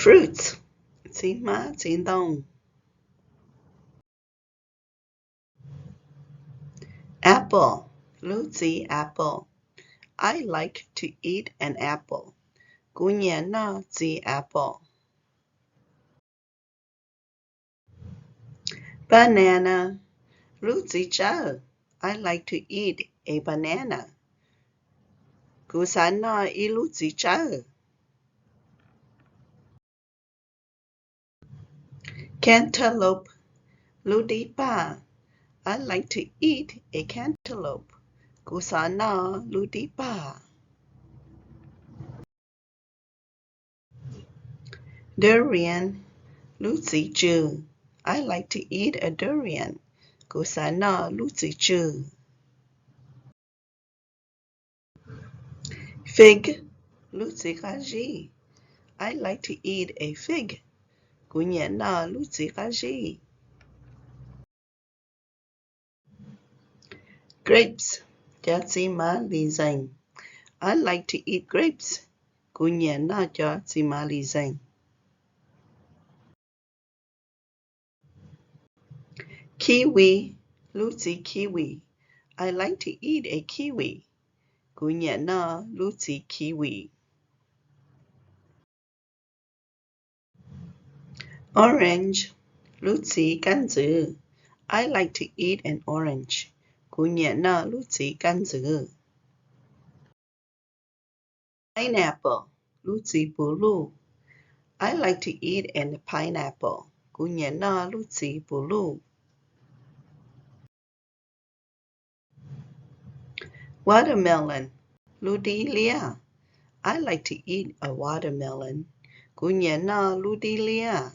Fruits, txiv hmab txiv ntoo. Apple, lub txiv apple. I like to eat an apple. Kuv nyiam noj txiv apple. Banana, lub txiv tsawb. I like to eat a banana. Kuv xav noj ib lub txiv tsawb. Cantaloupe, lub dib paj. I like to eat a cantaloupe. Kuv xav noj lub dib paj. Durian, lub txiv tsw. I like to eat a durian. Kuv xav noj lub txiv tsw. Fig, lub txiv qab zib. I like to eat a fig. Kuv nyiam noj lub txiv qab zib. Grapes, cov txiv mam li zees. I like to eat grapes. Kuv nyiam noj cov txiv mam li zees. Kiwi, lub txiv kiwi. I like to eat a kiwi. Kuv nyiam noj lub txiv kiwi. Orange, lub txiv kab ntxwv. I like to eat an orange. Kuv nyiam noj lub txiv kab ntxwv. Pineapple, lub txiv puv luj. I like to eat an pineapple. Kuv nyiam noj lub txiv puv luj. Watermelon, lub dib liab. I like to eat a watermelon. Kuv nyiam noj lub dib liab.